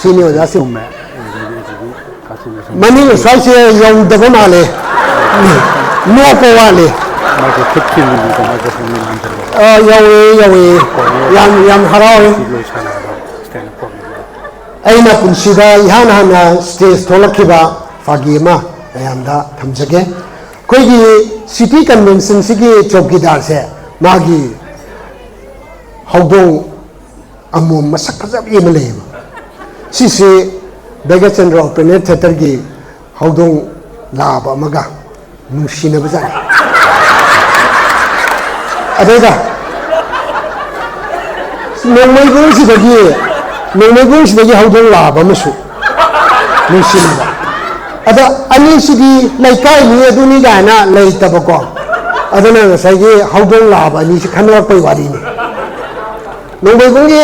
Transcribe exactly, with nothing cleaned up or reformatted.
ꯁꯤꯅꯤ ꯑꯣꯖꯥꯁꯤꯡ꯫ ꯃꯅꯤꯡ ꯑꯁ꯭ꯋꯥꯏꯁꯦ ꯌꯧꯗꯕ ꯃꯥꯜꯂꯦ꯫ ꯅꯣꯛꯄ ꯋꯥꯠꯂꯤ꯫ ꯑ, ꯌꯧꯏ, ꯌꯧꯏ꯫ ꯌꯥꯝ, ꯌꯥꯝ ꯍꯔꯥꯎꯏ꯫ ꯑꯩꯅ ꯄꯨꯟꯁꯤꯗ ꯏꯍꯥꯟ ꯍꯥꯟꯅ ꯁ꯭ꯇꯦꯖ ꯊꯣꯛꯂꯛꯈꯤꯕ ꯐꯥꯒꯤ ꯑꯃ ꯃꯌꯥꯝꯗ ꯊꯝꯖꯒꯦ꯫ ꯑꯩꯈꯣꯏꯒꯤ ꯁꯤꯇꯤ ꯀꯟꯚꯦꯟꯁꯟꯁꯤꯒꯤ ꯆꯧꯀꯤꯗꯥꯔꯁꯦ, ꯃꯥꯒꯤ ꯍꯧꯗꯣꯡ ꯑꯃꯣꯝ ꯃꯁꯛ ꯐꯖꯕꯤ ꯑꯃ ꯂꯩꯌꯦꯕ꯫ ꯁꯤꯁꯤ ꯕꯩꯒꯆꯟꯗ꯭ꯔ ꯑꯣꯄꯦꯟ ꯑꯦꯌꯔ ꯊꯤꯌꯦꯇꯔꯒꯤ ꯍꯧꯗꯣꯡ ꯂꯥꯕ ꯑꯃꯒ ꯅꯨꯡꯁꯤꯅꯕꯖꯥꯠꯅꯤ꯫ ꯑꯗꯩꯗ ꯅꯣꯡꯃꯩꯕꯨꯡꯁꯤꯗꯒꯤ, ꯅꯣꯡꯃꯩꯕꯨꯡꯁꯤꯗꯒꯤ ꯍꯧꯗꯣꯡ ꯂꯥꯕ ꯑꯃꯁꯨ ꯅꯨꯡꯁꯤꯅꯕ꯫ ꯑꯗ ꯑꯅꯤꯁꯤꯗꯤ ꯂꯩꯀꯥꯏꯅꯤ ꯑꯗꯨꯅꯤ ꯀꯥꯏꯅ ꯂꯩꯇꯕꯀꯣ꯫ ꯑꯗꯨꯅ ꯉꯁꯥꯏꯒꯤ ꯍꯧꯗꯣꯡ ꯂꯥꯕ ꯑꯅꯤꯁꯤ ꯈꯟꯅꯔꯛꯄꯩ ꯋꯥꯔꯤꯅꯤ꯫ ꯅꯣꯡꯃꯩꯕꯨꯡꯒꯤ